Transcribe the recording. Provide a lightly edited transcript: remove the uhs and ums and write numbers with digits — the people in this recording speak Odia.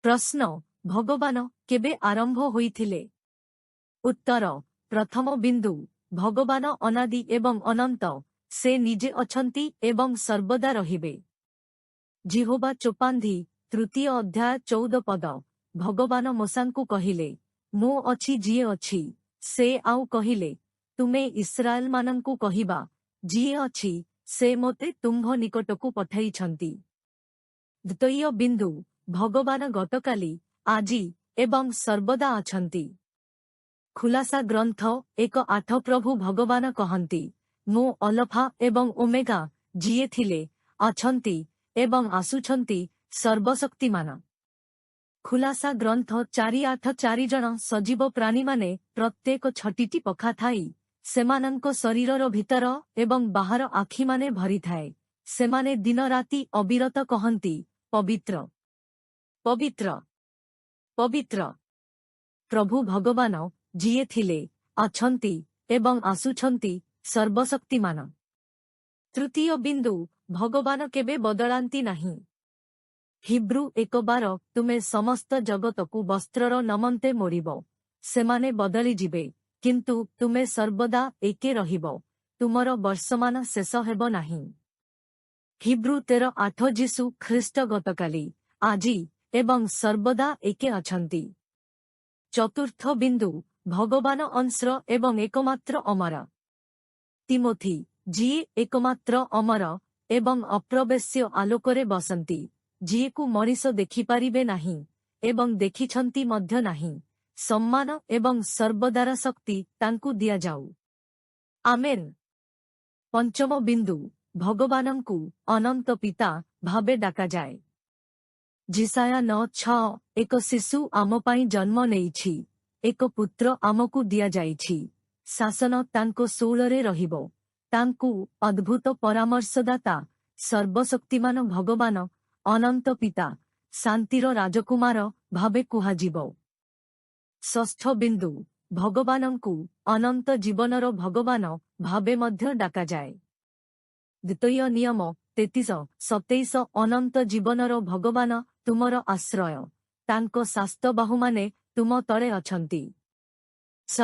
ପ୍ରଶ୍ନ, ଭଗବାନ କେବେ ଆରମ୍ଭ ହୋଇଥିଲେ? ଉତ୍ତର, ପ୍ରଥମ ବିନ୍ଦୁ, ଭଗବାନ ଅନାଦି ଏବଂ ଅନନ୍ତ, ସେ ନିଜେ ଅଛନ୍ତି ଏବଂ ସର୍ବଦା ରହିବେ। ଯିହୋବା ଚୋପାନ୍ଧି, ତୃତୀୟ ଅଧ୍ୟାୟ 14 ପଦ, ଭଗବାନ ମୋଶାଙ୍କୁ କହିଲେ, "ମୁଁ ଅଛି ଯିଏ ଅଛି।" ସେ ଆଉ କହିଲେ, "ତୁମେ ଇସ୍ରାଏଲମାନଙ୍କୁ କହିବା, ଯିଏ ଅଛି ସେ ମୋତେ ତୁମ୍ଭ ନିକଟକୁ ପଠାଇଛନ୍ତି।" ଦ୍ୱିତୀୟ ବିନ୍ଦୁ, ଭଗବାନ ଗତକାଲି, ଆଜି ଏବଂ ସର୍ବଦା ଅଛନ୍ତି। ଖୁଲାସା ଗ୍ରନ୍ଥ 1:8, ପ୍ରଭୁ ଭଗବାନ କହନ୍ତି, "ମୁଁ ଅଲଫା ଏବଂ ଓମେଗା, ଯିଏ ଥିଲେ, ଅଛନ୍ତି ଏବଂ ଆସୁଛନ୍ତି, ସର୍ବଶକ୍ତିମାନ।" ଖୁଲାସା ଗ୍ରନ୍ଥ 4:8, ଚାରିଜଣ ସଜୀବ ପ୍ରାଣୀମାନେ ପ୍ରତ୍ୟେକ ଛଟିଟି ପଖା ଥାଇ, ସେମାନଙ୍କ ଶରୀରର ଭିତର ଏବଂ ବାହାର ଆଖିମାନେ ଭରିଥାଏ। ସେମାନେ ଦିନରାତି ଅବିରତ କହନ୍ତି, "ପବିତ୍ର, ପବିତ୍ର, ପବିତ୍ର, ପ୍ରଭୁ ଭଗବାନ, ଯିଏ ଥିଲେ, ଅଛନ୍ତି ଏବଂ ଆସୁଛନ୍ତି, ସର୍ବଶକ୍ତିମାନ।" ତୃତୀୟ ବିନ୍ଦୁ, ଭଗବାନ କେବେ ବଦଳାନ୍ତି ନାହିଁ। ହିବ୍ରୁ 1:12, ତୁମେ ସମସ୍ତ ଜଗତକୁ ବସ୍ତ୍ରର ନମନ୍ତେ ମୋଡ଼ିବ। ସେମାନେ ବଦଳିଯିବେ, କିନ୍ତୁ ତୁମେ ସର୍ବଦା ଏକେ ରହିବ। ତୁମର ବର୍ଷମାନ ଶେଷ ହେବ ନାହିଁ। ହିବ୍ରୁ 13:8, ଯୀଶୁ ଖ୍ରୀଷ୍ଟ ଗତକାଲି, ଆଜି ଏବଂ ସର୍ବଦା ଏକେ ଅଛନ୍ତି। ଚତୁର୍ଥ ବିନ୍ଦୁ, ଭଗବାନ ଅଂଶ ଏବଂ ଏକମାତ୍ର ଅମର। ତିମୋଥି, ଯିଏ ଏକମାତ୍ର ଅମର ଏବଂ ଅପ୍ରବେଶ୍ୟ ଆଲୋକରେ ବସନ୍ତି, ଯିଏକୁ ମଣିଷ ଦେଖିପାରିବେ ନାହିଁ ଏବଂ ଦେଖିଛନ୍ତି ମଧ୍ୟ ନାହିଁ, ସମ୍ମାନ ଏବଂ ସର୍ବଦାର ଶକ୍ତି ତାଙ୍କୁ ଦିଆଯାଉ। ଆମେନ୍। ପଞ୍ଚମ ବିନ୍ଦୁ, ଭଗବାନଙ୍କୁ ଅନନ୍ତ ପିତା ଭାବେ ଡାକାଯାଏ। ଯିଶାଇୟ 9:6, ଏକ ଶିଶୁ ଆମ ପାଇଁ ଜନ୍ମ ନେଇଛି, ଏକ ପୁତ୍ର ଆମକୁ ଦିଆଯାଇଛି, ଶାସନ ତାଙ୍କ ଶୂଳରେ ରହିବ। ତାଙ୍କୁ ଅଦ୍ଭୁତ ପରାମର୍ଶଦାତା, ସର୍ବଶକ୍ତିମାନ ଭଗବାନ, ଅନନ୍ତ ପିତା, ଶାନ୍ତିର ରାଜକୁମାର ଭାବେ କୁହାଯିବ। ଷଷ୍ଠ ବିନ୍ଦୁ, ଭଗବାନଙ୍କୁ ଅନନ୍ତ ଜୀବନର ଭଗବାନ ଭାବେ ମଧ୍ୟ ଡାକାଯାଏ। ଦ୍ୱିତୀୟ ନିୟମ 33:27, ଅନନ୍ତ ଜୀବନର ଭଗବାନ ତୁମର ଆଶ୍ରୟ, ତାଙ୍କ ଶାସ୍ତ ବାହୁମାନେ ତୁମ ତଳେ ଅଛନ୍ତି। ସ